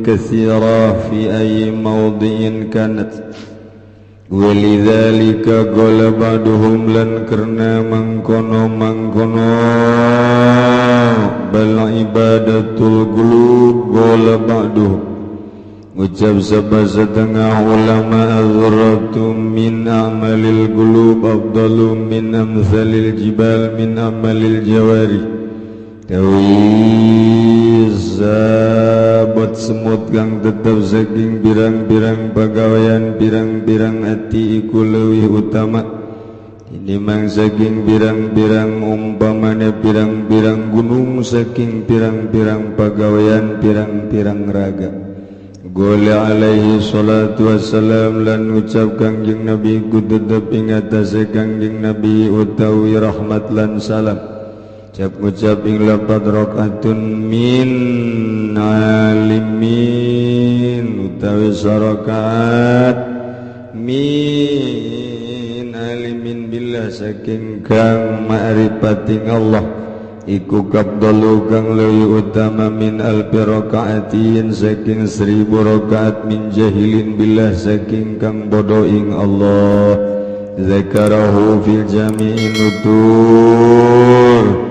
katsira fi ayyi mawdi'in kanat. Walidzalika qala ba'duhum lan karena mangkono-mangkono bal ibadatul qulub qala ba'duhum ucap sapa setengah ulama azratu min amalil qulub afdalu min amsalil jibal min amalil jawari. Sabot semut kang tetep saking pirang-pirang pagawean pirang-pirang ati iku leuwih utama tinimbang saking pirang-pirang umpamane pirang-pirang gunung saking pirang-pirang pagawean pirang-pirang raga. Gole alaihi salatu wassalam lan ucap Kangjeng Nabi ku tetep ing atase Kangjeng Nabi utawi rahmat lan salam. Ucap ngucap ing lapad rakaatun min alimin utawi sarakaat min alimin billah saking kang ma'rifating Allah iku kabdalu kang leuwih utama min alfi rakaatin saking 1000 rakaat min jahilin billah saking kang bodoh ing Allah. Zakarahu fil jami'in nutur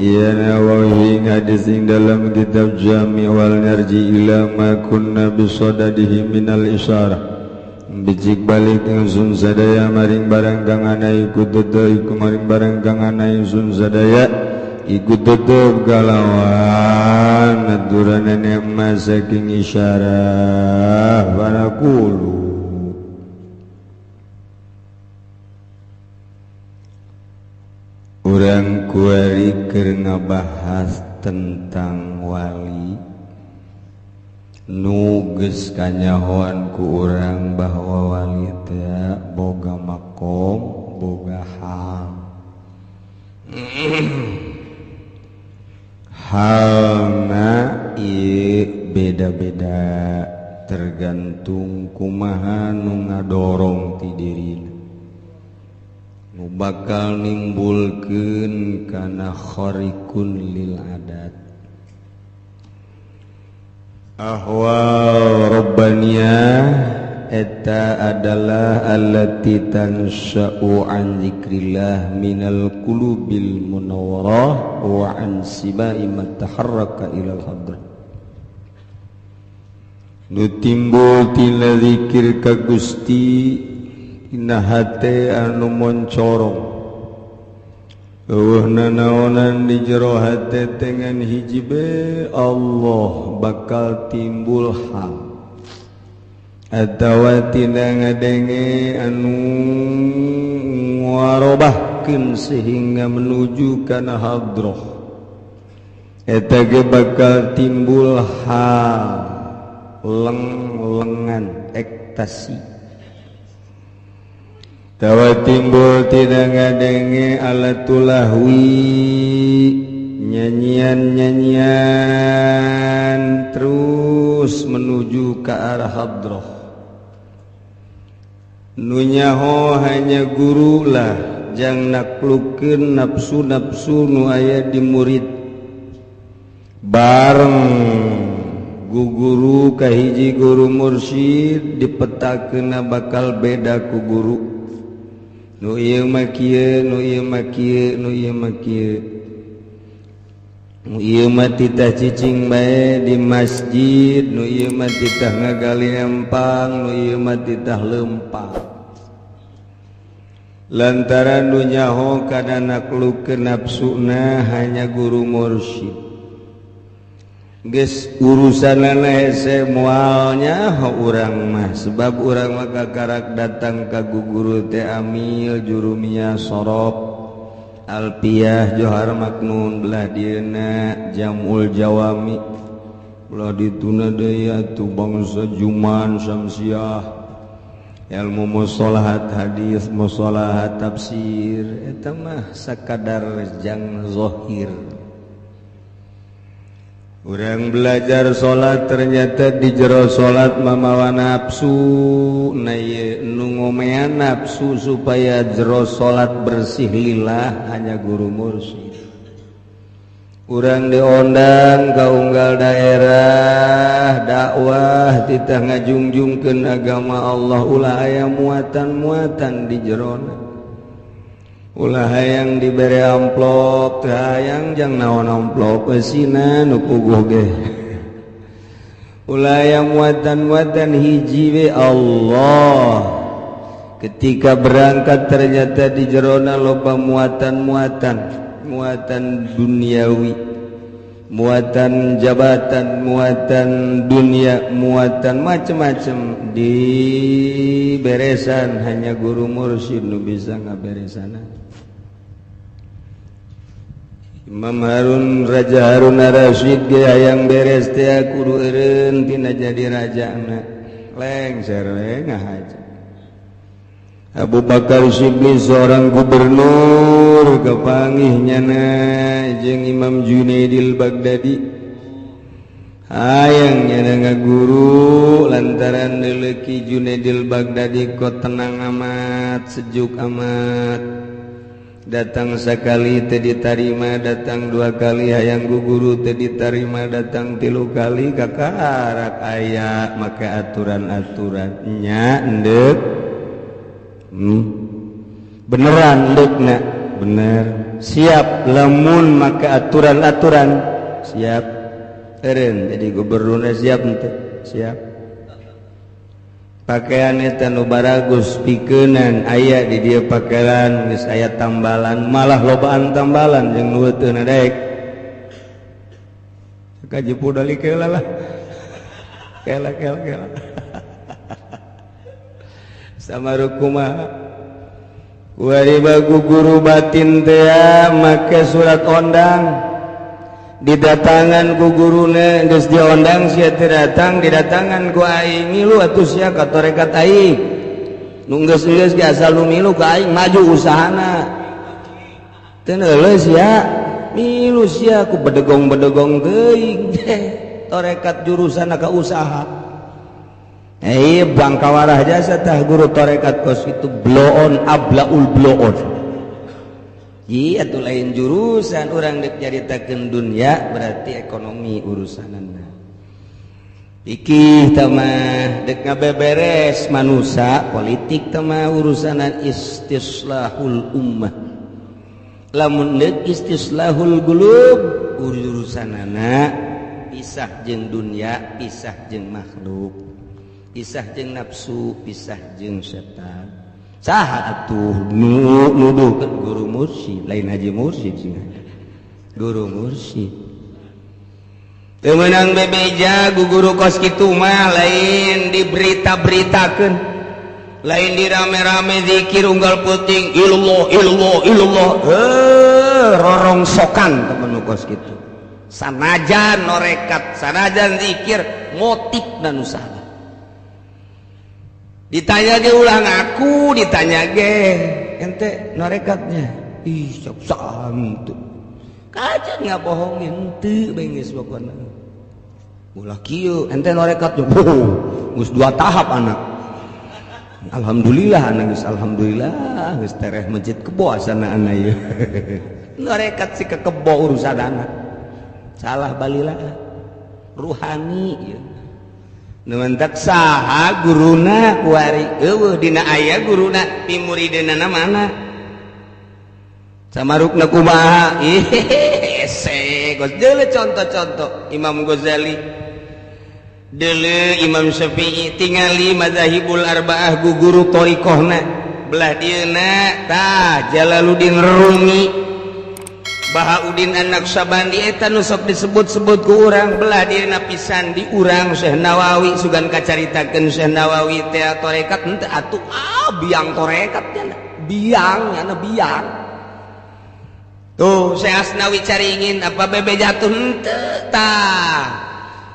ya Nawawi hadis ing dalam kitab Jami' wal Narji ila ma kunna bisadadihi minal isyarah. Bijik balik ingsun sadaya maring barang kang ana iku tetep iku maring barang kang ana ingsun sadaya iku tetep kalawan aturanane emas saking isyarah wanaqulu. Urang kuari keur ngabahas tentang wali nu geus kanyahoan ku urang bahwa wali teh boga makom boga hal. Halna ieu beda-beda tergantung kumaha nu ngadorong ti dirina nu bakal nimbulkeun kana kharikun lil adat. Ahwal rabbaniyah eta adalah allati tansha'u an zikrillah minal qulubil munawwarah wa an sibai ma taharraka ilal hadrah. Nu timbul tina zikir ka Gusti dina hate anu moncorong eueuh nanaonan di jero hate dengan hiji be Allah bakal timbul hal atawa tina ngadenge anu warobahkeun sehingga menuju kana hadroh eta ge bakal timbul hal leng-lengan ektasi. Tawa timbul tidak ngadenge alatulahwi nyanyian-nyanyian terus menuju ke arah hadroh. Nunyaho hanya guru lah jang naklukeun nafsu-nafsu nu aya di murid. Bareng guru kahiji guru mursyid dipetakeunna bakal beda ku guru. Nu ieu mah kieu, nu ieu mah kieu, nu ieu mah kieu. Nu ieu mah titah cicing bae di masjid, nu ieu mah titah ngagali empang, nu ieu mah titah lempang. Lantaran nu nyaho kana naklukeun nafsuna hanya guru mursyid. Geus urusanana hese moal nyaho urang mah sebab urang mah kakarak datang ka guru teh amil jurumiyah sorob alpiyah johar maknun belah dieuna jamul jawami belah dituna deui atuh bangsa juman samsiah ilmu musolahat hadis musolahat tafsir eta mah sakadar jang zahir. Urang belajar salat ternyata di jero salat mamawa nafsu na ieu nu ngomean nafsu supaya jero salat bersih lillah hanya guru mursyid. Urang diondang ka unggal daerah dakwah titah ngajungjungkeun agama Allah ulah aya muatan-muatan di jerona. Ulah hayang dibere amplop teu hayang jang naon amplop eusina nu puguh ge. Ulah aya muatan-muatan hiji we Allah. Ketika berangkat ternyata di jerona loba muatan-muatan, muatan duniawi, muatan jabatan, muatan dunia, muatan macam-macam di beresan hanya guru mursyid nu bisa ngaberesana. Imam Harun Raja Harun Ar-Rasyid ge hayang beres teh kudu eureun tina jadi rajana. Lengser we ngahaja. Abu Bakar Shibli seorang gubernur kepangih nyana jeung Imam Junaidil Baghdadi hayang nyana ngaguru lantaran leleki Junaidil Baghdadi kok tenang amat sejuk amat datang sekali teu ditarima datang dua kali hayang guguru teu ditarima datang tilu kali kakarak aya make aturan-aturan nya endek. Beneran dekna bener siap lamun maka aturan-aturan siap eureun jadi gubernurna siap henteu siap pakaian eta nu baragus pikeunan aya di dieu pakaian geus aya tambalan malah lobaan tambalan jeung nu teu daek kaji pudali keula lah kela kela kela sama rukuma waribagu guru batin tea make surat ondang didatangan ku guruna geus diondang sia teu datang didatangan ku aing milu atuh sia ka tarekat aing nu geus-geus ge asal nu milu ka aing maju usahana teu neuleuh sia milu sia ku bedegong-bedegong teuing tarekat jurusanna ka usaha. Bangkawarah jasa tah guru tarekat kos itu bloon ablaul bloon. Iya tuh lain jurusan orang dek nyaritakeun dunia berarti ekonomi urusanana. Fikih tamah dek ngabeberes manusia politik tamah urusanan istislahul ummah. Lamun dek istislahul gulub urusanana pisah jeung dunia, pisah jeung makhluk. Pisah jeung nafsu, pisah jeung setan. Saha atuh nuduhkeun guru mursyid, lain haji mursyid sih. Guru mursyid. Teu meunang bebeja ku guru kos kitu mah lain diberita-beritakeun. Lain dirame-rame zikir unggal peuting ilallah ilallah ilallah. Heuh, rorongsokan temen kos kitu. Sanajan norekat, sanajan zikir motifna nu salah. Ditanya ge ulah ngaku, ditanya ge ente norekatnya. Ih, sok santu. Kajen ngabohongin teu bengis pokona. Ulah kieu ente norekatnya. Geus dua tahap anak. Alhamdulillah anak geus alhamdulillah geus tereh masjid kebo asana anak ieu. Norekat si kekebo urusan anak. Salah balilah. Ruhani ieu. Numentak saha guruna kuari eueuh dina aya guruna pimurideunana mana samarukna kumaha ih hese geus deuleu contoh-contoh Imam Ghazali deuleu Imam Syafi'i tingali mazahibul arbaah guguru thariqahna belah dieuna tah Jalaluddin Rumi Bahaudin anak Sabandi eta nu sok disebut-sebut ku urang belah dieuna pisan di urang Syekh Nawawi sugan kacaritakeun Syekh Nawawi teh tarekat henteu atuh ah biang tarekat nya biang nya biang tuh Syekh Asnawi caringin apa bebe jatuh henteu tah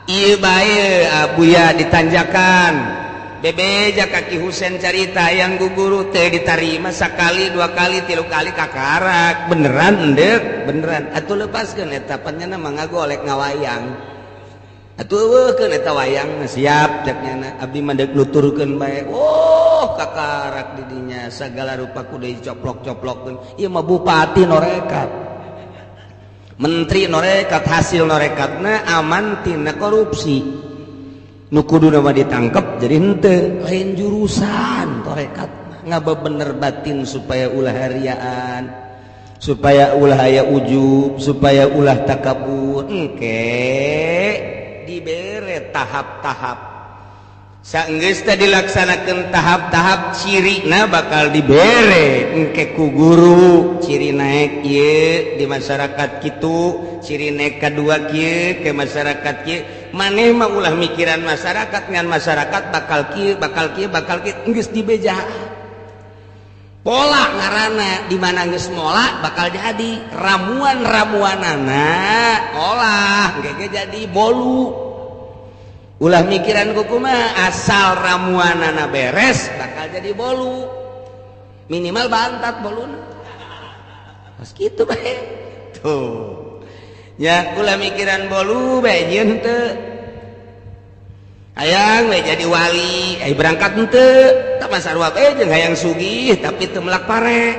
ieu bae abuya ditanjakan bebeja kaki Husen carita yang guguru teh ditarima sakali dua kali tilu kali kakarak beneran endek beneran atuh lepaskeun eta panjana mah ngagolek ngawayang atuh eueuhkeun eta wayang siap cek nyana abdi mah deuk nuturkeun bae oh kakarak di dinya sagala rupa kudu dicoplok-coplokeun ieu mah bupati norekat Menteri norekat hasil norekatna aman tina korupsi. Nu kuduna mah ditangkep jadi henteu, lain jurusan torekat ngabebener batin supaya ulah hariaan, supaya ulah aya ujub, supaya ulah takabur. Engke dibere tahap-tahap. Saenggeus teh dilaksanakeun tahap-tahap cirina bakal dibere engke ku guru, ciri naik ieu di masyarakat kitu, ciri naik kadua kieu ke masyarakat kieu. Maneh mah ulah mikiran masyarakat, ngan masyarakat bakal kieu, bakal kieu, bakal kieu, geus dibeja. Pola ngaranna di mana geus mola bakal jadi ramuan-ramuanana olah engke jadi bolu. Ulah mikiran kumaha asal ramuanana beres bakal jadi bolu, minimal bantat boluna pas kitu bae tuh ya. Ulah mikiran bolu bae nyieun teu hayang we jadi wali, ai berangkat henteu tah masarua bae jeung hayang sugih tapi teu melak pare,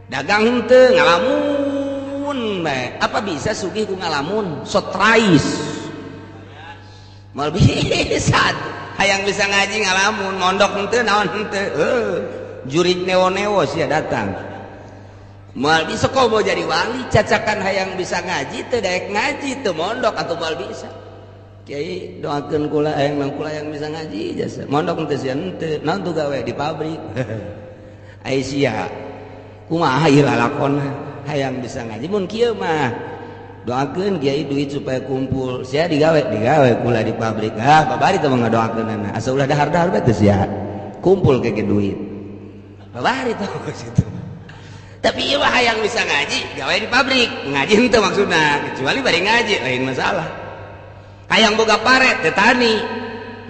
dagang henteu ngalamun bae. Apa bisa sugih ku ngalamun sotrais? Mal bisa hayang bisa ngaji ngalamun, mondok henteu naon henteu, jurig newo-newo sia datang. Mal bisa kok mau jadi wali cacakan hayang bisa ngaji teu daek ngaji teu mondok atuh mal bisa. Kiai doakeun kula hayang nang kula hayang bisa ngaji jasa. Mondok henteu sia henteu, naon tuh gawe di pabrik. Ai sia kumaha ieu lalakonna hayang bisa ngaji mun kieu mah. Doakeun kiai duit supaya kumpul, sia digawe digawe kula di pabrik. Ah babari teh mah ngadoakeunana asa ulah dahar-dahar bae teh sia kumpul ke duit babari teh situ. Tapi ieu mah hayang bisa ngaji gawe di pabrik, ngaji henteu maksudna, kecuali bari ngaji lain masalah. Hayang boga pare teh tani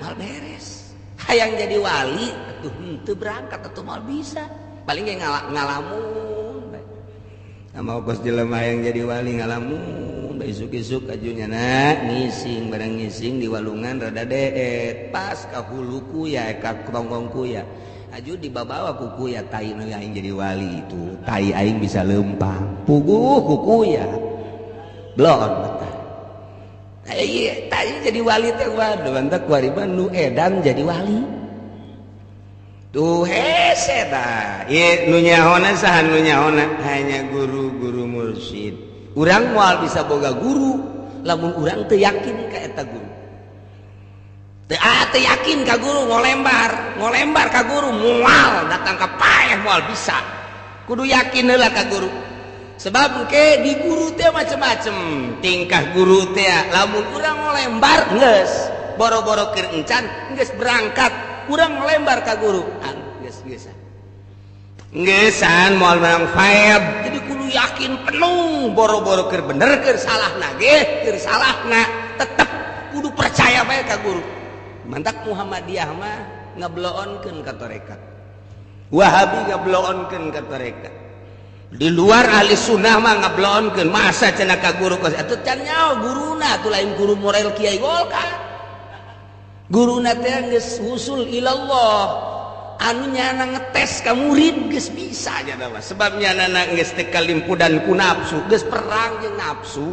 moal beres. Hayang jadi wali atuh henteu berangkat atuh moal bisa, paling ge ngalamun. Sama kos jelema yang jadi wali ngalamun isuk-isuk ajunya na ngising barang ngising di walungan rada deet pas ka hulu kuya ka tonggong kuya aju dibabawa ku kuya tai nu aing jadi wali itu tai aing bisa lempang puguh ku kuya blon betah tai tai jadi wali teh waduh mantak kuariban nu edan jadi wali tuh hese tah ieu nu nyahona saha nu nyahona hanya guru-guru mursyid. Urang moal bisa boga guru lamun urang teu yakin ka eta guru. Teu teu yakin ka guru ngolembar, ngolembar ka guru moal datang ka paeh moal bisa. Kudu yakin heula ka guru. Sebab engke di guru teh macem-macem tingkah guru teh lamun urang ngolembar geus boro-boro keur encan geus berangkat urang melembar ka guru geus geus geus moal menang faeb. Jadi kudu yakin penuh boro-boro keur bener keur salahna ge keur salahna tetep kudu percaya bae ka guru. Mantak Muhammadiyah mah ngebloonkeun ka tarekat, Wahabi ngebloonkeun ka tarekat, di luar ahli sunnah mah ngebloonkeun masa cenah ka guru kos atuh can nyaho guruna atuh lain guru moral kiai Golkar. Guruna teh geus wusul ilallah anu nyana ngetes ka murid geus bisa nya mah sebab nyana geus teu kalimpudan ku nafsu geus perang jeung nafsu,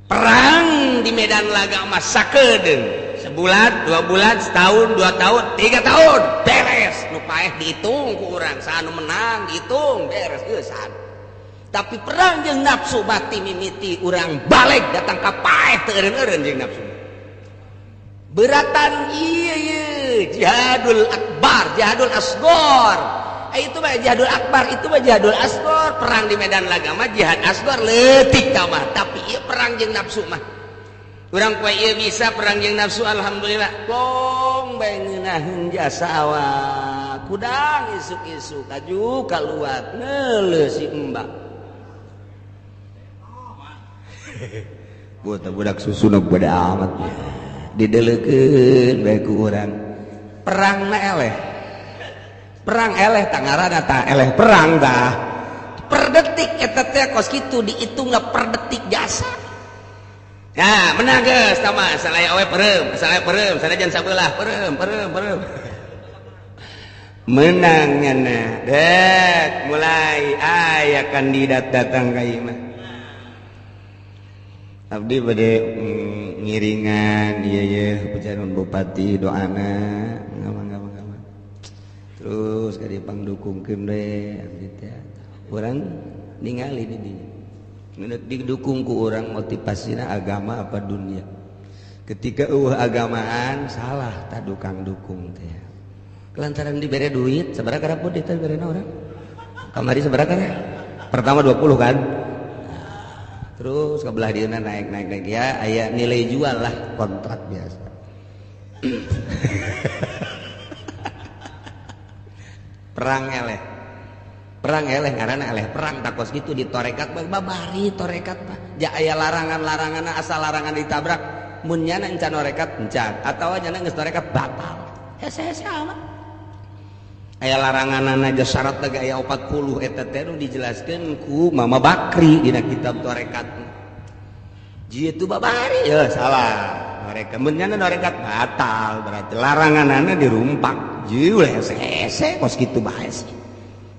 perang di medan laga mah sakedeung sebulan 2 bulan setahun 2 tahun 3 tahun beres nu paeh dihitung ku urang saha nu menang dihitung beres geusan. Tapi perang jeung nafsu mati mimiti urang balik datang ka paeh teu eureun-eureun jeung nafsu beratan iya iya jihadul akbar jihadul asgor itu mah jihadul akbar itu mah jihadul asgor perang di medan laga mah jihad asgor leutik tah mah. Tapi ieu perang jeung nafsu mah urang poe ieu bisa perang jeung nafsu alhamdulillah tong bae ngeunaheun jasa awak kudang isuk-isuk aju kaluat neuleuh si embak budak susu nu beda amat ya dideleukeun bae ku urang perangna eleh perang eleh tah ngaranna tah eleh perang tah per detik eta teh kos kitu dihitungna per detik jasa. Nah menang geus tah mah salaya awe peureum salaya peureum sanajan sabelah peureum peureum peureum menang nyana dek mulai aya kandidat datang ka ieu mah. Abdi bade ngiringan ieu ye pejaran bupati doana ngama-ngama. Terus ka dieu pangdukungkeun we abdi teh. Urang ningali di dinya. Ngeuneuh didukung ku urang motivasina agama apa dunia. Ketika eueuh agamaan salah tah dukang dukung teh. Kelantaran dibere duit sabaraha karapun teh berena urang. Kamari sabaraha kan? Pertama 20 kan? Terus ke belah dieuna naik naik naik ya aya nilai jual lah kontrak biasa. Perang eleh. Perang eleh ngaranna eleh perang takos kitu di torekat babari torekat mah. Ja aya larangan-laranganna asal larangan ditabrak mun nyana encan torekat encan atawa nyana geus torekat batal. Hese-hese amat. Aya laranganana aja syarat lagi aya 40 eta teh nu dijelaskeun ku Mama Bakri dina kitab torekat. Jieu babari ya salah. Torekat mun nyana torekat batal berarti laranganana dirumpak. Jieu hese-hese kos kitu bae sih.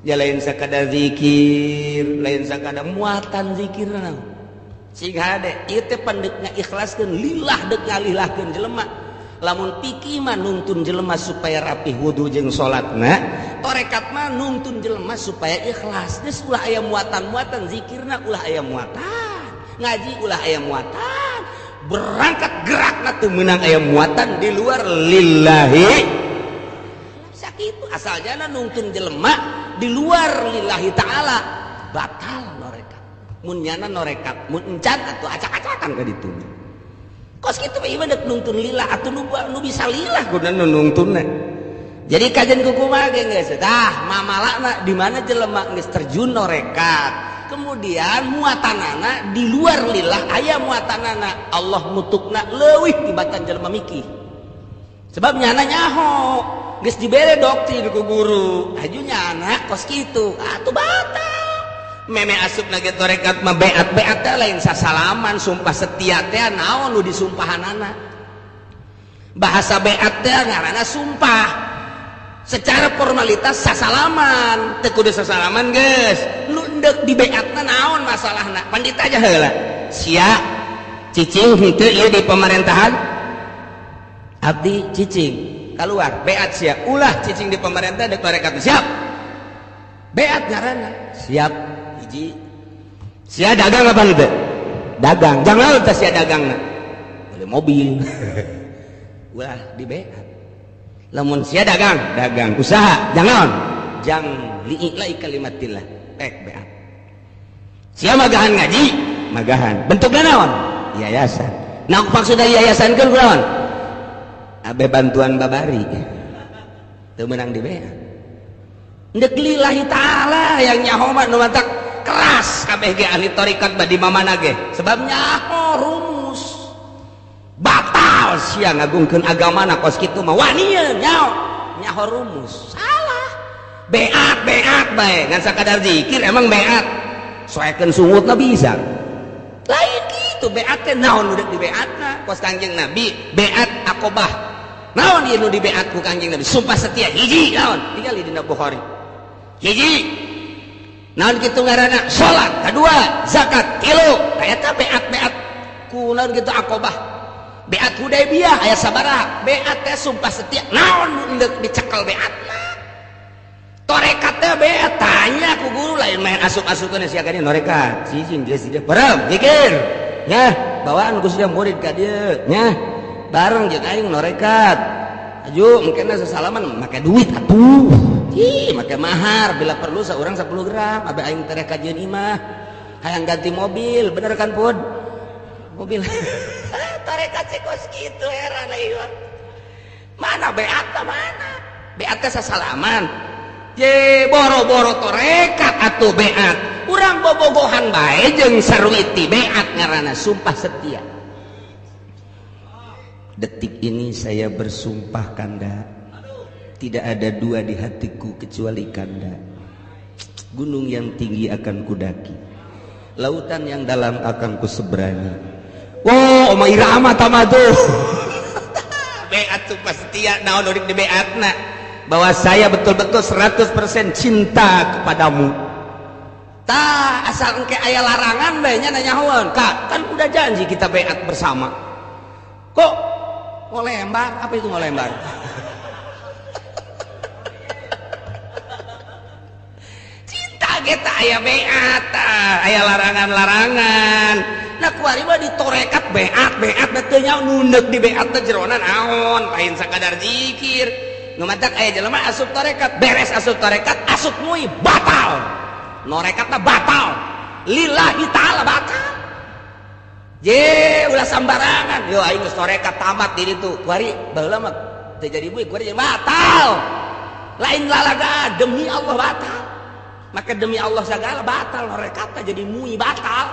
Ya lain sakadar zikir, lain sakadar muatan zikirna. Sing hade ieu teh pandeukna ikhlaskeun lillah deuk ngalilahkeun jelema. Lamun pikir mah nuntun jelema supaya rapih wudu jeung salatna, torekat mah nuntun jelema supaya ikhlas. Geus ulah aya muatan-muatan zikirna ulah aya muatan, ngaji ulah aya muatan, berangkat gerakna teu meunang aya muatan di luar lillahi. Sakitu asal jana nuntun jelema di luar lillahi ta'ala batal norekat. Mun nyana norekat, mun encan atuh acak-acakan ka ditu. Kos kitu mah ieu deuk nungtun lillah atuh nu bisa lillah guna nu nungtunna. Jadi kajian kumaha ge geus tah mamalakna di mana jelema geus terjun norekat. Kemudian muatanana di luar lillah aya muatanana Allah nutukna leuwih tibatan jelema mikir. Sebab nyana nyaho geus dibere doktrin ku guru, aju nyana kos kitu atuh batal. Meme asup nage torekat mah beat-beat teh lain sasalaman sumpah setia teh naon nu disumpahanana. Bahasa beat teh ngaranna sumpah. Secara formalitas sasalaman, teu kudu sasalaman geus. Nu endek dibeatna naon masalahna? Pandita aja heula. Sia cicing henteu ieu di pemerintahan. Abdi cicing keluar beat sia. Ulah cicing di pemerintah dek torekat siap. Beat ngaranna siap. Hiji sia dagang apa henteu? Dagang. Jangan teh sia dagangna. Beli mobil. Ulah di beat. Lamun sia dagang, dagang usaha, jangan jang li'ila'i kalimatillah. Ek beat. Sia magahan ngaji, magahan. Bentukna naon? Yayasan. Nah maksudna yayasan keun kunaon? Abe bantuan babari. Teu meunang di beat. Ndek lillahi ta'ala yang nyaho mah nu matak keras kabeh ge ahli tarekat badi mamana ge sebab nyaho rumus batal sia ngagungkeun agamana kos kitu mah wanieun nyaho nyaho rumus salah beat beat bae ngan sakadar zikir emang beat soekeun sungutna bisa lain kitu beat teh naon nu deuk dibeatna kos Kangjeng Nabi beat akobah naon ieu nu dibeat ku Kangjeng Nabi sumpah setia hiji naon tinggal dina Bukhari hiji naon kitu ngaranna salat kadua zakat tilu eta beat-beat ku naon kitu akobah beat Hudaybiyah aya sabaraha beat teh sumpah setia naon nu dicekel beatna torekat teh beat tanya ku guru lain main asup-asukeun sia ka dieu norekat cicing geus dia bareng zikir nya bawaan ku sia murid ka dieu nya bareng jeung aing norekat aju mungkin sasalaman make duit atuh. Ih, make mahar bila perlu seorang 10 gram abe aing tereh kajian imah hayang ganti mobil bener kan pun mobil tarekat sih kos kitu heran ieu mana beat mana beat teh sasalaman ye boro-boro tarekat atuh beat urang bobogohan bae jeung sarwiti beat ngaranna sumpah setia. Detik ini saya bersumpah kanda tidak ada dua di hatiku kecuali kanda. Gunung yang tinggi akan kudaki, lautan yang dalam akan kuseberangi. Wow, oma irama tamadu. Beat sumpah setia naon udik di beatna bahwa saya betul-betul 100% cinta kepadamu. Tah asal engke aya larangan bae nya nanyahoan, Kak, kan udah janji kita beat bersama. Kok ngolembar? Apa itu ngolembar? Cinta kita aya beat, aya larangan-larangan. Nah kuari mah ditorekat beat, beat teh nya nundek di beat teh jerona naon, lain sakadar zikir. Nu matak aya jelema asup tarekat, beres asup tarekat, asup mui batal. Norekatna batal, lillahi ta'ala batal. Je ulah sambarangan, yo aing geus torekat tamat di ditu. Kuari baheula mah teu jadi buik, kuari jadi batal. Lain lalaga demi Allah batal. Maka demi Allah sagala batal norekatna jadi mui batal.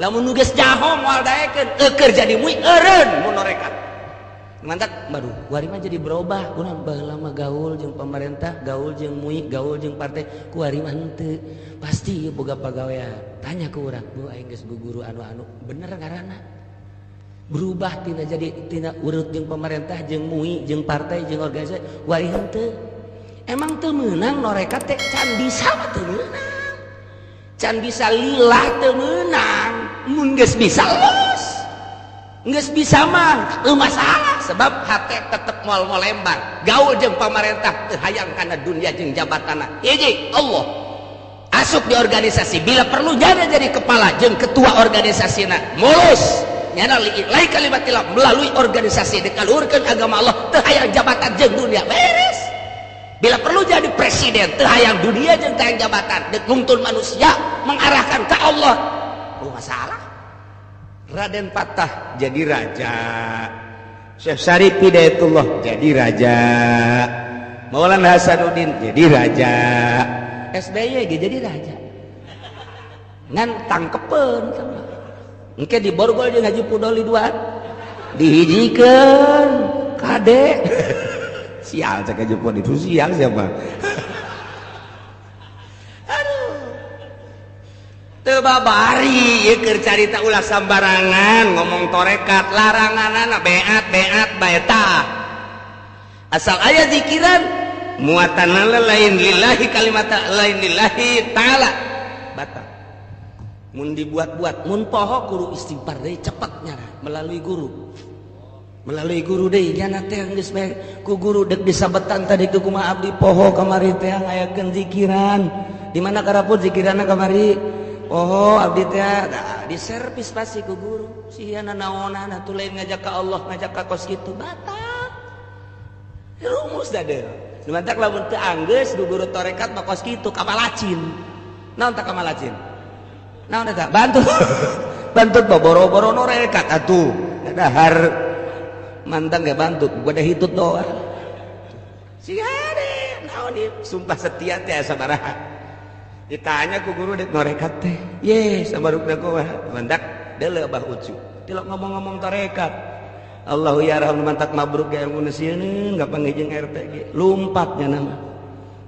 Lamun nu geus jaho moal daekeun, eueur jadi mui eureun mun norekat. Mantap, baru kuari mah jadi berubah. Kunaon baheula mah gaul jeung pemerintah, gaul jeung MUI, gaul jeung partai, kuari mah henteu. Pasti ieu boga pagawean. Tanya ke urang, bu aing geus guru anu-anu, bener ngaranna. Berubah tina jadi tina urut jeung pemerintah, jeung MUI, jeung partai, jeung organisasi, kuari henteu. Emang teu meunang norekat teh can bisa mah teu meunang. Can bisa lillah teu meunang, mun geus bisa los. Geus bisa mah teu masalah sebab hate tetep moal molembar gaul jeung pamarentah teu hayang kana dunia jeung jabatanna hiji Allah asup di organisasi bila perlu nyana jadi kepala jeung ketua organisasina mulus nyana lai kalimatillah melalui organisasi dikaluhurkeun agama Allah teu hayang jabatan jeung dunia beres bila perlu jadi presiden teu hayang dunia jeung teu hayang jabatan deuk nungtun manusia mengarahkan ka Allah teu masalah. Raden Patah jadi raja, Syekh Syarif Hidayatullah jadi raja, Maulana Hasanuddin jadi raja, SBY ge jadi raja. Ngan tangkepeun sama. Engke diborgol jeung Haji Pudoli duaan. Dihijikeun kade. Sial cek Haji Pudoli itu sial siapa? Teu babari ieu keur carita ulah sambarangan ngomong torekat laranganana beat beat bae tah asal aya zikiran muatanna lain lillahi kalimata lain lillahi ta'ala batal mun dibuat-buat mun poho kudu istighfar deui cepet nyana melalui guru deui nyana teh geus bae ku guru deuk disabetan tadi ku kumaha abdi poho kamari teh ngayakeun zikiran di mana karapun zikiranna kamari. Oh abdi teh di servis pasti ku guru sihana naonana tuh lain ngajak ka Allah ngajak ka kos kitu batal rumus da deui mantak lamun teu anggeus ku guru tarekat mah kos kitu kamalacin naon tah kamalacin naon eta bantu bantut boro-boro norekat atuh dahar mantang ge bantut gua da hitut doa sihana naon ieu sumpah setia teh sabaraha ditanya ku guru dek norekat teh ye sabarukna kumaha mandak deuleu Abah Ucu tilok ngomong-ngomong tarekat Allahu ya rahman mantak mabruk ge mun sieun gampang jeung RT ge lumpatnya nama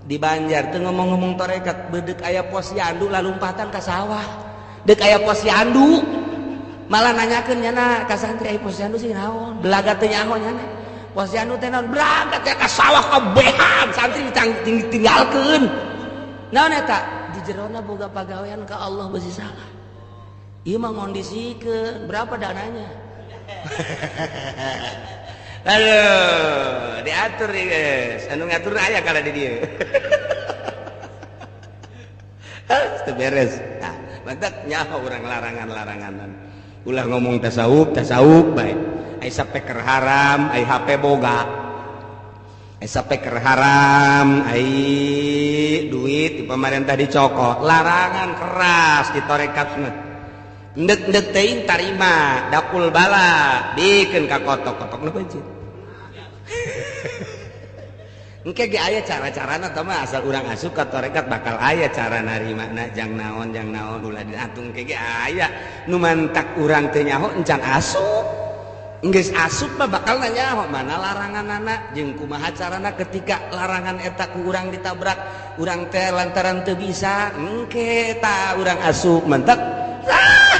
di Banjar teu ngomong-ngomong tarekat beudek aya posyandu lalumpatan ka sawah deuk aya posyandu malah nanyakeun nyana ka santri aya posyandu sih naon belaga teu nyaho nyana posyandu teh naon belaga teh ka sawah kabehan santri ditinggalkeun naon eta di jerona boga pagawean ka Allah beusi salah. Ieu mah ngondisikeun berapa dananya? Aduh, diatur guys. Anu ngatur aya kana di dieu. Teu beres. Nah, mantak nyaho urang larangan-laranganan. Ulah ngomong tasawuf, tasawuf bae. Ai sapeker haram, ai HP boga. Sapeker haram, ai duit di pemerintah dicokot, larangan keras di torekat mah. Ndek-ndek teuing tarima, dapul bala, bikeun ka kotok-kotok nu pencit. Engke ge aya cara-carana tah mah asal urang asup ka torekat bakal aya cara narimana jang naon ulah diatung ke ge aya nu mantak urang teu nyaho encan asup. Geus asup mah bakal nanya mana laranganana jeung kumaha carana ketika larangan eta ku urang ditabrak urang teh lantaran teu bisa engke ta urang asup mentek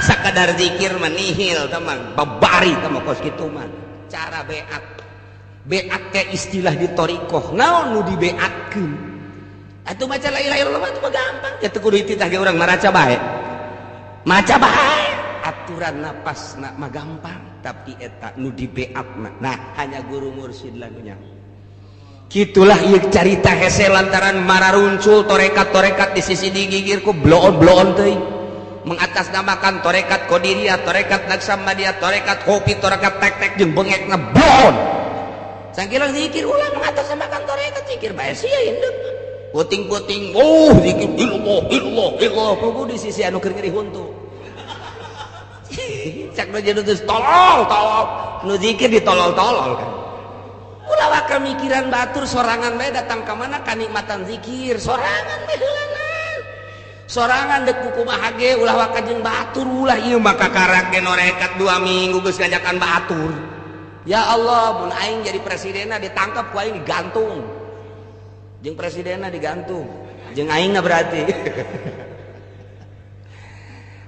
sakadar zikir mah nihil tah mah babari tah mah kos kitu mah cara beat beat teh istilah di thariqah naon nu dibeatkeun Atuh maca la ilaha illallah itu mah gampang. Ya teu kudu dititah ge urang maraca bae. Maca bae. Aturan napasna mah gampang, tapi eta nu dibeatna. Nah, hanya guru mursyid lah nu nyaho. Kitulah ieu carita hese lantaran mararuncul torekat-torekat di sisi digigir ku bloon-bloon teuing. Mengatasnamakan torekat Qadiriyah, torekat Naksamadiyah, torekat kopi, torekat tek-tek jeung bengekna bloon. Sangkilang zikir ulah mengatasnamakan torekat zikir bae sia induk. Puting-puting, oh zikir illallah illallah illallah kudu di sisi anu keur ngeri huntu. Cak nu jadi terus tolol tolol, nu zikir ditolol-tolol kan. Ulah waka mikiran batur sorangan bae datang ka mana kanikmatan zikir sorangan bae heulanan. Sorangan dek kumaha ge ulah waka jeung batur ulah ieu mah kakarak ge norekat 2 minggu geus ngajakan batur. Ya Allah, mun aing jadi presidenna ditangkap ku aing digantung. Jeung presidenna digantung. Jeung aingna berarti.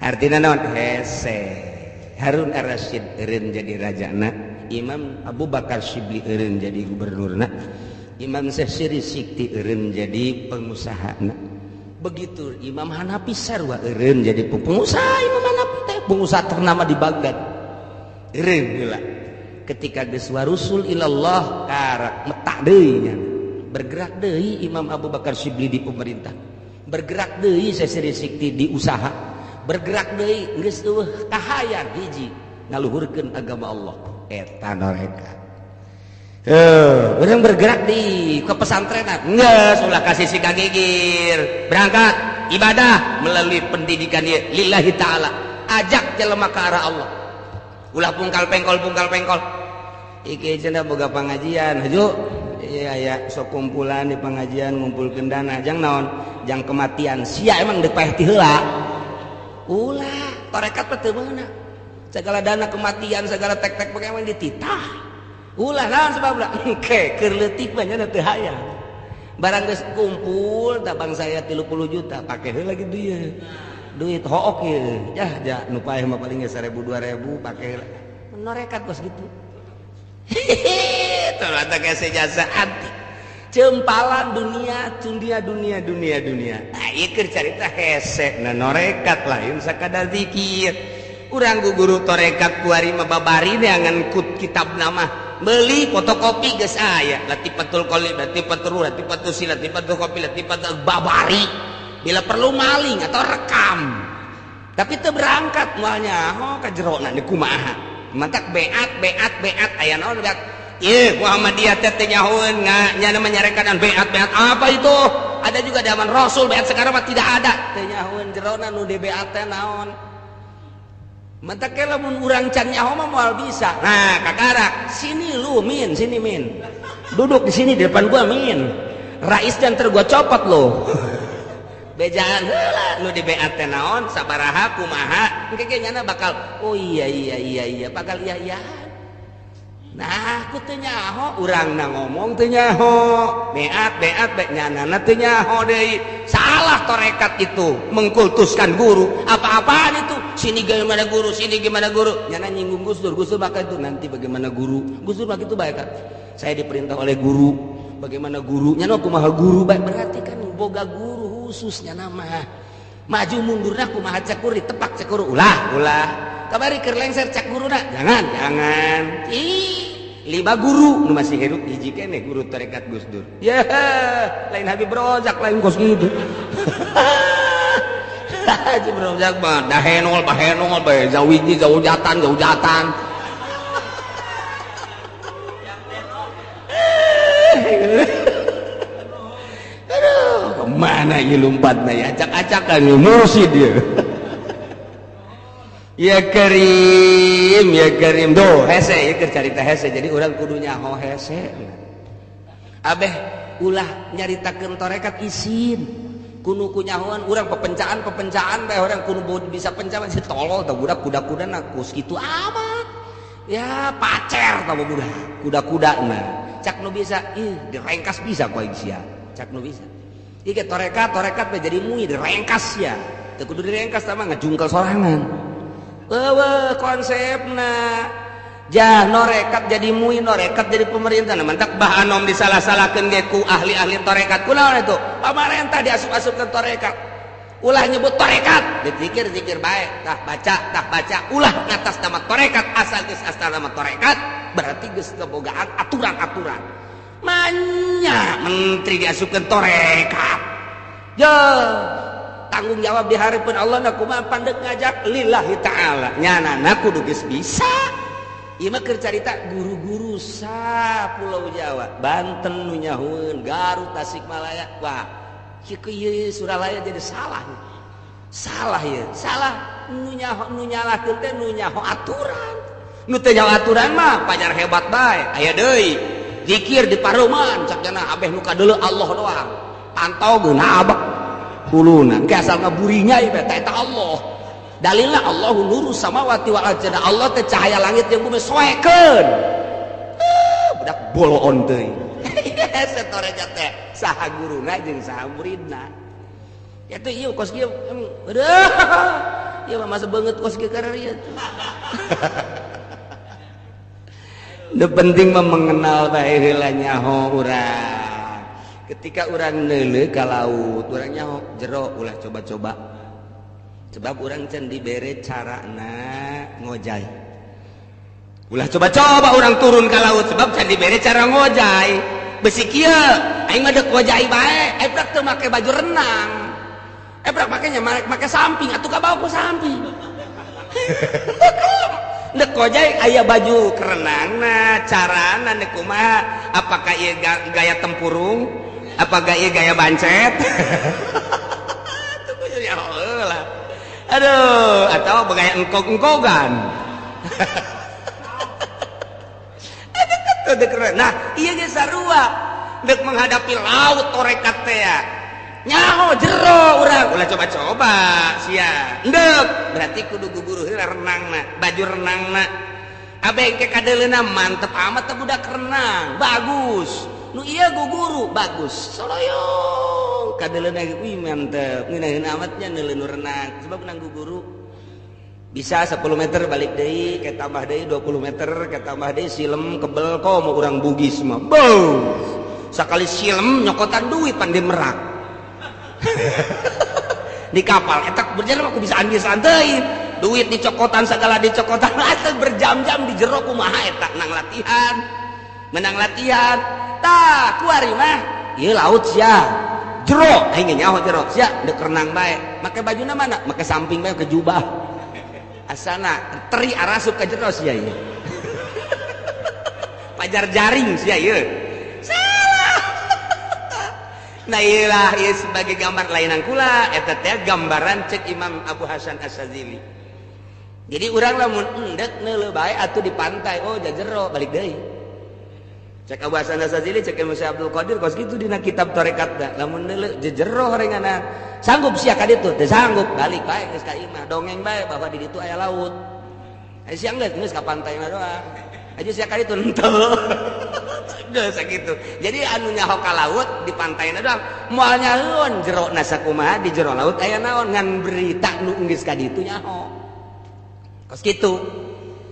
Artina naon? Hese. Harun Ar-Rasyid eureun jadi rajana, Imam Abu Bakar Syibli eureun jadi gubernurna, Imam Syekh Siri Sikti eureun jadi pengusahana. Begitu Imam Hanafi sarua eureun jadi pengusaha. Imam Hanafi teh pengusaha ternama di Baghdad. Eureun heula. Ketika geus warusul ilallah karak metak deui nya. Bergerak deui Imam Abu Bakar Syibli di pemerintah. Bergerak deui Syekh Siri Sikti di usaha. Bergerak deui geus eueuh kahayang hiji ngaluhurkeun agama Allah. Eta norekat. Urang bergerak di kepesantrenan. Geus ulah kasih si kagigir. Berangkat ibadah melalui pendidikan ieu lillahi taala. Ajak jelema ka arah Allah. Ulah pungkal pengkol pungkal pengkol. Iki cenah boga pengajian, haju. Iya ya, sok kumpulan di pengajian ngumpulkeun dana jang naon? Jang kematian. Sia emang deuk paeh ti heula. Ulah, tarekat mah teu meunang. Segala dana kematian, segala tek-tek pake emang dititah. Ulah naon sebabna? Engke keur leutik mah nya teu hayang. Barang geus kumpul da bang saya 30 juta, pake heula kitu ieu. Duit hook ieu. Yah, ja nu paeh mah paling ge 1000 2000 pake heula. Norekat kos gitu. Hehehe, ternyata kese jasa anti. Cempalan dunia, dunia, dunia, dunia, dunia. Nah, ieu keur carita hese, nah norekat lain sakadar zikir. Urang guru torekat kuari mah babari neangan kut kitab nama. Beli fotokopi geus aya, latifatul qalib, latifatul ruh, latifatul sil, latifatul kopi, latifatul babari. Bila perlu maling atau rekam. Tapi teu berangkat moalnya, oh ka jerona di kumaha. Mantak beat beat beat aya naon beat. Ih, Muhammadiyah teh teu nyahoeun nya menyarekan beat beat apa itu? Ada juga zaman Rasul beat sekarang mah tidak ada. Teu nyahoeun jerona nu di beat teh naon. Mantak ke lamun urang can nyaho mah moal bisa. Nah, kakarak, sini lu min, sini min. Duduk di sini di depan gua min. Rais dan ter gua copot lu. Bejaan heula nu di beat teh naon, sabaraha kumaha, engke ge nyana bakal oh iya iya iya iya, bakal iya iya. Nah, aku teu nyaho, urangna ngomong teu nyaho, beat beat beat nyanana teu nyaho deui. Salah torekat itu, mengkultuskan guru. Apa-apaan itu? Sini gimana guru, sini gimana guru. Nyana nyinggung Gus Dur, Gus Dur maka itu nanti bagaimana guru. Gus Dur maka itu baik kan. Saya diperintah oleh guru. Bagaimana guru? Nyana kumaha guru baik berarti kan boga guru khususnya nama. Maju mundurna kumaha cek guru ditepak cek guru. Ulah, ulah. Kamari keur lengser cek guruna. Jangan, jangan. Ih, 5 guru nu masih hirup hiji keneh guru tarekat Gus Dur. Ya, lain Habib Rozak lain kos gitu. Habib Rozak mah dahenol bahenol bae zawiji zaujatan zaujatan. Aduh, kemana ieu lompatna ya acak-acakan mursyid ieu. Ya Karim, ya Karim. Duh, hese ieu keur carita hese. Jadi urang kudu nyaho hese. Abeh ulah nyaritakeun tarekat isin. Kudu ku nyahoan urang pepencaan-pepencaan bae urang kudu bisa pencaan si tolol tah budak kuda-kudana kus kitu amat. Ya pacer tah budak kuda-kudana. Cak nu bisa, ih direngkas bisa ku aing sia. Cak nu bisa. Ieu ge tarekat-tarekat bae jadi mui direngkas sia. Teu kudu direngkas tah mah ngajungkel sorangan. Eueuh konsepna Jah norekat jadi muin, norekat jadi pemerintah. Nah, mantak bah anom disalah-salahkeun ge ku ahli-ahli torekat. Kunaon itu? Pamarentah diasup-asupkeun torekat. Ulah nyebut torekat, dizikir-zikir bae, tah baca, ulah ngatas nama torekat, asal geus asal nama torekat, berarti geus kebogaan aturan-aturan. Manya menteri diasupkeun torekat. Jah, tanggung jawab di hareupeun Allah na kumaha pandek ngajak lillahi ta'ala. Nyanana kudu geus bisa. Ieu mah keur carita guru-guru sa Pulau Jawa, Banten nu nyahueun, Garut, Tasikmalaya. Wah, kieu ieu Suralaya jadi salah. Salah ieu, salah nu nyaho nu nyalahkeun teh nu nyaho aturan. Nu teu nyaho aturan mah pajar hebat bae. Aya deui zikir di paruman cak jana abeh nu kadeuleu Allah doang. Pantau geuna abek huluna. Engke asal ngaburinya ieu teh eta Allah. Dalilna Allahu nuru samawati wal ardh, Allah teh cahaya langit jeung bumi soekeun. Budak boloon teuing. Setoreja teh saha guruna jeung saha muridna. Ya teh ieu kos kieu aduh. Ieu mah masa beungeut kos kieu kararieu. Nu penting mah mengenal bae heula nyaho urang. Ketika urang neuleuh ka laut, urang nyaho jero ulah coba-coba. Sebab urang can dibere carana ngojay. Ulah coba-coba urang turun ka laut sebab can dibere cara ngojay. Besi kieu, aing mah deuk ngojay bae, eprak teu make baju renang. Eprak makenya make samping atuh ka bawa ku samping. Deuk ngojay aya baju kerenangna, carana deuk kumaha? Apakah ieu gaya tempurung? Apa ieu gaya bancet? Tuh ya lah. Aduh, atau bergaya engkog-engkogan. Nah, iya ge sarua deuk menghadapi laut torekat teh ya. Nyaho jero urang, ulah coba-coba sia. Endek, berarti kudu guguru heula renangna, baju renangna. Abe engke kadeuleuna mantep amat teh budak renang, bagus. Nu ieu guguru bagus. Soloyong kadeuleuna wih mantep, ngeunaheun amatnya neuleun nu renang sebab nang guguru bisa 10 meter balik deui, ke tambah deui 20 meter, ke tambah deui silem kebel komo urang Bugis mah. Bow. Sakali silem nyokotan duit pan di Merak. Di kapal eta berjalan aku bisa andil santai. Duit dicokotan segala dicokotan atuh berjam-jam di jero kumaha eta nang latihan. Menang latihan. Tah kuari mah ieu laut sia. Jero aing nyaho jero sia deuk renang bae. Make bajuna mana? Make samping bae ke jubah. Asana teri arasup ka jero sia ieu. Pajar jaring sia ieu. Salah. Nah ieulah ieu sebagai gambar lainan kula eta teh gambaran cek Imam Abu Hasan Asy-Syadzili. Jadi urang lamun endek neuleuh bae atuh di pantai, oh jajero balik deui. Cek Abu Hasan Asy-Syadzili, cek Imam Syekh Abdul Qadir kos kitu dina kitab tarekatna. Lamun neuleuh jejero horenganna. Sanggup sia ka ditu? Teu sanggup, balik bae geus ka imah, dongeng bae bahwa di ditu aya laut. Aya siang geus geus ka pantai mah doang. Aja sia ka ditu henteu. Geus sakitu. Jadi anu nyaho ka laut di pantaina doang, moal nyahoeun jerona sakumaha di jero laut aya naon ngan berita nu geus ka ditu nyaho. Kos kitu.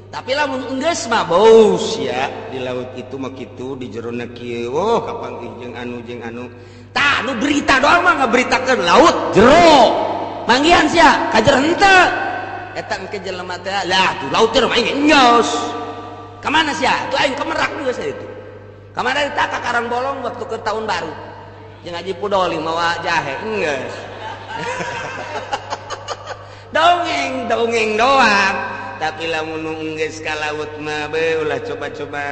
Tapi lamun enggeus mah bos ya di laut itu mah kitu di jerona kieu oh kapanggih jeung anu jeung anu. Tah nu berita doang mah ngaberitakeun laut jero. Manggihan sia ka jero henteu. Eta engke jelema teh lah tuh laut jero aing enggeus. Ka mana sia? Tuh aing ka Merak geus itu. Ka mana eta ka Karangbolong waktu ke tahun baru. Jeung Haji Pudoli mawa jahe enggeus. Dongeng dongeng doang. Tapi lamun enggeus ka laut mah beuh ulah coba-coba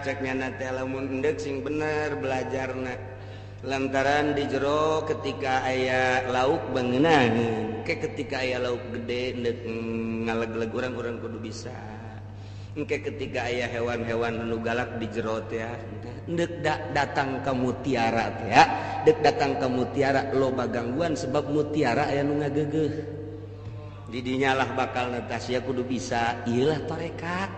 cek nyana teh lamun endek sing bener belajarna. Lantaran di jero ketika aya lauk bangeunaan, ke ketika aya lauk gede endek ngaleg-leg urang-urang kudu bisa. Engke ketika aya hewan-hewan anu galak di jero teh endek datang ka mutiara teh ya, dek datang ka mutiara loba gangguan sebab mutiara aya nu ngageugeuh. Didinya lah bakal netas ya kudu bisa iyalah tarekat.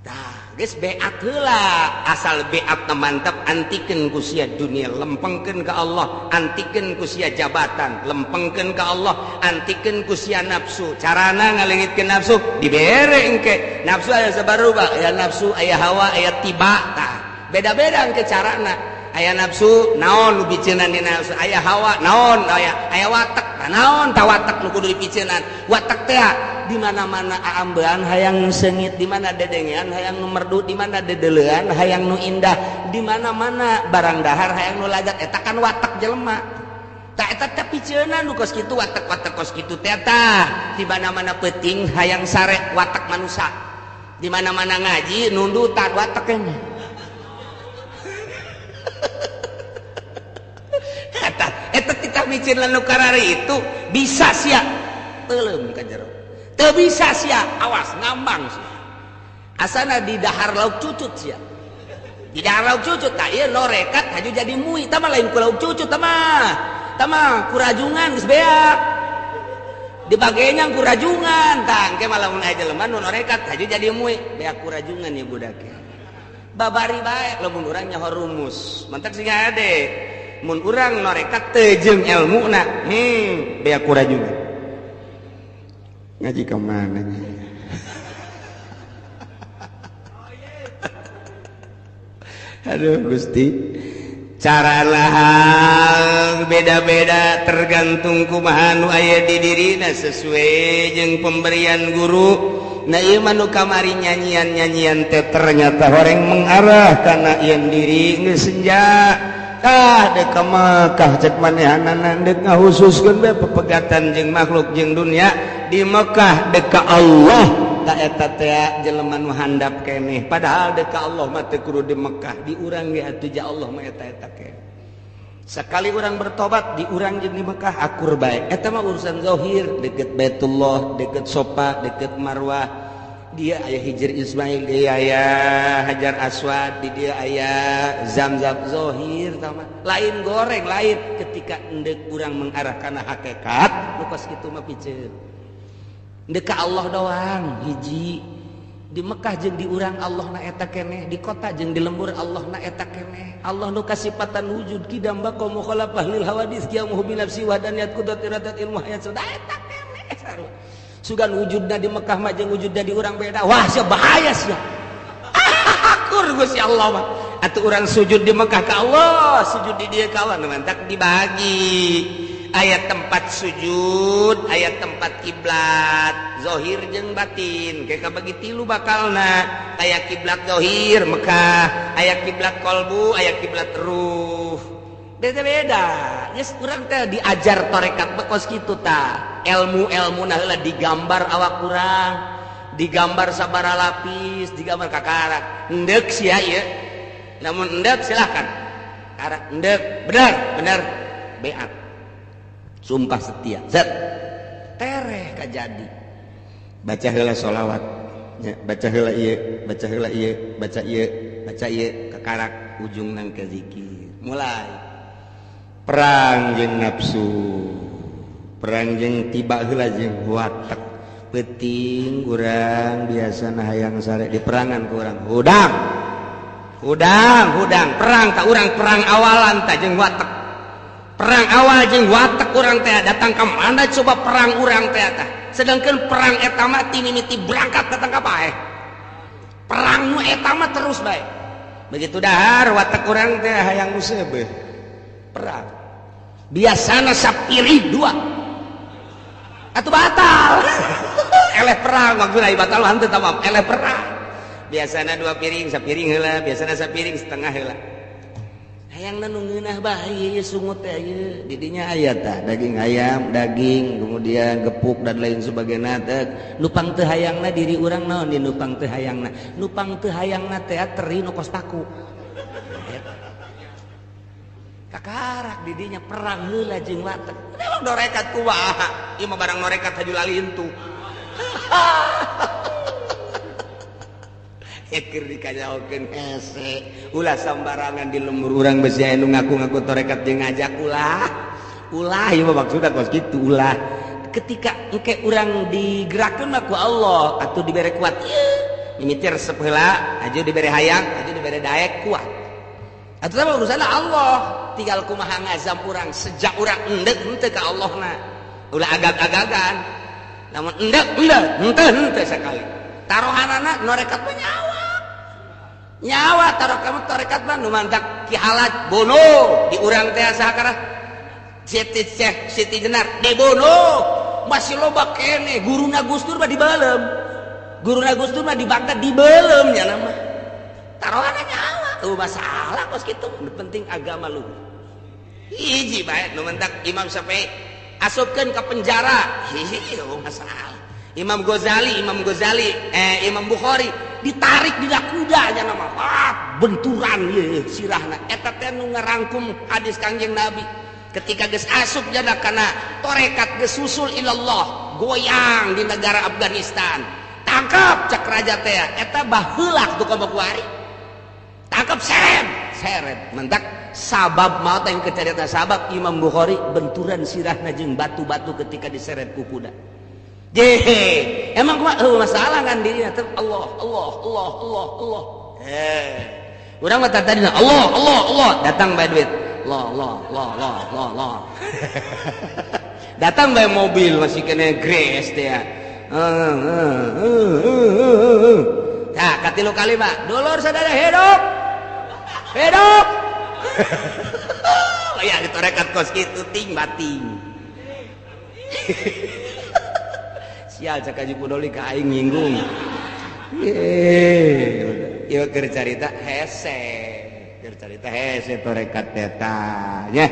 Tah geus beat heula, asal beat mantep tobat antikeun ku sia dunia lempengkeun ka Allah, antikeun ku sia jabatan lempengkeun ka Allah, antikeun ku sia nafsu. Carana ngaleungitkeun nafsu dibere engke. Nafsu aya sabaruba, aya nafsu, aya hawa, aya tiba tah. Beda-beda engke carana. Aya nafsu naon nu piceunan di nafsu, aya hawa naon, aya watek naon ta watek nu kudu dipiceunan. Watek teh di mana-mana aambean hayang seungit, di mana dedengean hayang nu merdu, di mana dedelean hayang nu indah, di mana-mana barang dahar hayang nu lajat, eta kan watek jelema. Tah eta teh piceunan nu kos kitu, watek-watek kos kitu teh tah. Di mana-mana peuting hayang sare watek manusa. Di mana-mana ngaji nundutan watek nya. Eta titah micin nu karari itu bisa sia teuleum ka jero. Teu bisa sia, awas ngambang sia. Asana di dahar lauk cucut sia. Di dahar lauk cucut tah ieu norekat haju jadi mui, tah mah lain ku lauk cucut tah mah. Tah mah kurajungan geus beak. Dibagenya kurajungan tah engke mah lamun aya jelema nu norekat haju jadi mui, beak kurajungan ieu budak. Babari bae lamun urang nyaho rumus. Mantak sing ade. Mun urang norekat teu jeung elmuna, beak kurajungan. Ngaji ke mana nya? Aduh Gusti, cara lahang beda-beda tergantung kumaha nu aya di dirina sesuai jeung pemberian guru. Nah ieu mah nu kamari nyanyian-nyanyian teh ternyata horeng mengarah kana ieun diri geus senja. Ah dek ka Mekah cek manehanana deuk ngahususkeun bae pepegatan jeung makhluk jeung dunia di Mekah dek ka Allah ta eta teh jelema nu handap keneh, padahal dek ka Allah mah teu kudu di Mekah, di urang ge atuh ja Allah mah eta-eta keneh. Sekali urang bertobat di urang jeung di Mekah akur bae. Eta mah urusan zahir, deket Baitullah, deket Sofa, deket Marwah. Dia aya Hijr Ismail, dia aya Hajar Aswad, di dia aya Zamzam zahir tama. Lain goreng, lain ketika endek urang mengarah kana hakikat, nu kos kitu mah piceun. Endek ka Allah doang hiji. Di Mekah jeung di urang Allah na eta keneh, di kota jeung di lembur Allah na eta keneh. Allah nu kasipatan wujud kidam baqa mukhalafah lil hawadits qiyamuhu bi nafsi wahdaniyat qudrat iradat ilmu hayat sudah eta keneh sarua. Sugan wujudna di Mekah mah jeung wujudna di urang beda. Wah sia bahaya sia. Akur Gusti Allah mah. Atuh urang sujud di Mekah ka Allah, sujud di dieu ka Allah mantak dibagi. Aya tempat sujud, aya tempat kiblat, zahir jeung batin. Kayak kabagi tilu bakalna. Aya kiblat zahir Mekah, aya kiblat kolbu, aya kiblat ruh. Beda-beda. Geus urang teh diajar tarekat bekos kitu tah. Ilmu-ilmu nah heula digambar awak urang, digambar sabaraha lapis, digambar kakarak. Endek sia ieu. Namun endek silakan. Karak endek, benar, benar. Beat. Sumpah setia. Set. Tereh kajadi. Baca heula sholawat. Ya, baca heula ieu, baca heula ieu, baca ieu, baca ieu kakarak ujung nang ke zikir. Mulai. Perang jeung nafsu. Perang jeung tiba heula jeung watek. Peuting urang biasana hayang sare di perangan ku urang. Hudang. Hudang, hudang, perang ta urang perang awalan ta jeung watek. Perang awal jeung watek urang teh datang ka mana coba perang urang teh tah. Sedangkan perang eta mah ti mimiti berangkat datang ka bae. Perang nu eta mah terus bae. Begitu dahar watek urang teh hayang nu seubeuh. Perang. Biasana sapiring dua. Atuh batal. Eleh perang maksudna batal mah henteu tamam, eleh perang. Biasana dua piring, sapiring heula, biasana sapiring setengah heula. Hayangna nu ngeunah bae ieu sungut teh ieu. Di dinya aya tah daging ayam, daging, kemudian gepuk dan lain sebagainya teh. Nupang teu hayangna diri urang naon di nupang teu hayangna. Nupang teu hayangna teh teri nu kos paku. Kakarak di dinya perang heula jeung watek. Emang norekat kumaha? Ieu mah barang norekat haju lali entu. Keur dikanyaokeun hese. Ulah sambarangan di lembur urang besi aya nu ngaku-ngaku torekat jeung ngajak ulah. Ulah ieu mah maksudna kos kitu ulah. Ketika engke urang digerakkeun mah ku Allah atuh dibere kuat ieu. Mimiti resep heula, aju dibere hayang, aju dibere daek kuat. Atuh mah urusanna Allah, tinggal kumaha ngazam urang sejak urang endek henteu ka Allahna. Ulah agag-agagan. Lamun endek endek henteu henteu sakali. Taruhanana norekat mah nyawa. Nyawa taruh kamu torekat mah nu mantak Ki Halaj bunuh di urang teh saha Siti Syekh Siti Jenar dibunuh. Masih loba keneh guruna Gus Dur mah dibalem. Guruna Gus Dur mah di Baghdad dibelem nya nama. Taruhanna nyawa. Tuh masalah kos kitu, penting agama lu. Hiji bae nu mentak Imam Syafi'i asupkeun ka penjara. Hihi oh masalah. Imam Ghazali, Imam Bukhari ditarik dina kuda nya nama. Ah, benturan ieu sirahna. Eta teh nu ngarangkum hadis Kangjeng Nabi. Ketika geus asup jana kana torekat geus susul ilallah, goyang di negara Afghanistan. Tangkap cak raja teh, eta baheulak tuh komo kuari. Tangkap seret mentak sabab maut yang kecerita sabab Imam Bukhari benturan sirahna jeung batu-batu ketika diseret ku kuda. Jehe, emang kumaha masalah kan dirinya teh Allah Allah Allah Allah Allah. Urang mah tadi Allah Allah Allah datang bae duit. Allah Allah Allah Allah Allah Allah. Datang bae mobil masih kena grace teh. Tah katilu kali mah dulur sadaya hidup. Hidup. Ya ditorekat kos kitu ting bating. Sial cak Haji Pudoli ka aing nyinggung. Ieu keur carita hese, keur carita hese torekat eta nya.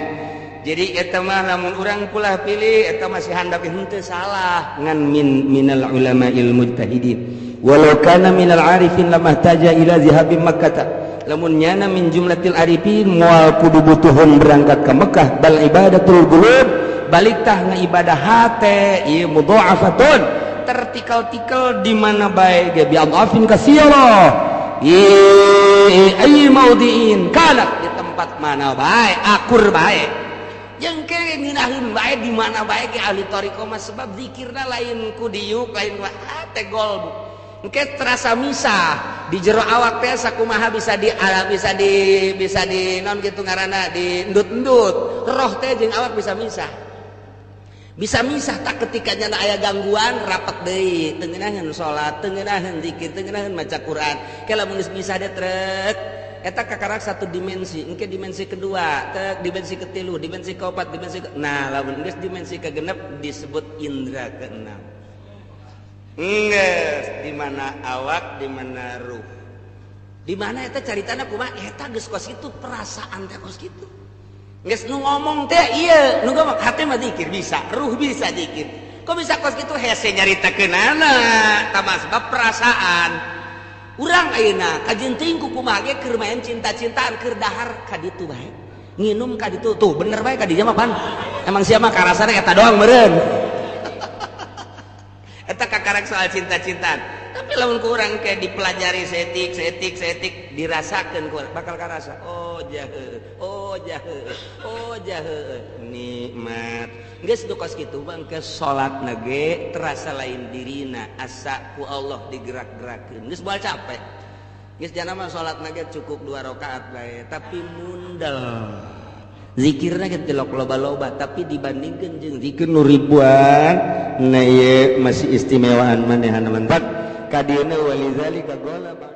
Jadi eta mah lamun urang kulah pilih eta masih handap henteu salah ngan minal ulama'il mujtahidin. Walau kana minal arifin lamahtaja ila zihabi Makkah. Lamun nyana min jumlatil arifin moal kudu butuhun berangkat ke Mekah bal ibadatul qulub balik tah ngaibadah hate ieu mudha'afatun tertikal-tikal di mana bae ge bi adhafin katsira ay maudiin kana di tempat mana bae akur bae jeung ke ngeunaheun bae di mana bae ge ahli thariqah mah sebab zikirna lain ku diuk lain ku hate golbu. Engke terasa misah di jero awak teh sakumaha bisa di bisa di non kitu ngaranna di endut-endut roh teh jeung awak bisa misah. Bisa misah tak ketika nyana aya gangguan rapat deui teu ngeunaheun salat, teu ngeunaheun zikir, teu ngeunaheun maca Quran. Ke lamun geus misah teh trek eta kakarak satu dimensi, engke dimensi kedua, tek dimensi ketilu, dimensi keempat, dimensi ke... Nah, lamun geus dimensi kegenep disebut indra keenam. Nges, di mana awak, di mana ruh. Di mana eta caritana kumaha? Eta geus kos kitu perasaan teh kos kitu. Geus nu ngomong teh ieu, nu ngomong hate mah zikir bisa, ruh bisa zikir. Kok bisa kos kitu hese nyaritakeunana? Tah sebab perasaan. Urang ayeuna kajeun teuing ku kumaha ge keur main cinta-cintaan keur dahar ka ditu bae. Nginum ka ditu tuh bener bae ka dieu mah pan. Emang sia mah karasana eta doang meureun. Eta kakarak soal cinta-cintaan. Tapi lamun ku urang ke dipelajari setik setik setik dirasakeun ku bakal karasa. Oh jahe, oh jahe, oh jahe nikmat. Geus du kos kitu mah engke salatna ge terasa lain dirina asa ku Allah digerak-gerakeun. Geus moal capek. Geus jana mah salatna ge cukup 2 rakaat bae tapi mundel. Zikirna ge tilok loba-loba tapi dibandingkeun jeung zikir nu ribuan nah ieu masih istimewaan manehna mantak kadieuna walizalika ghalaba.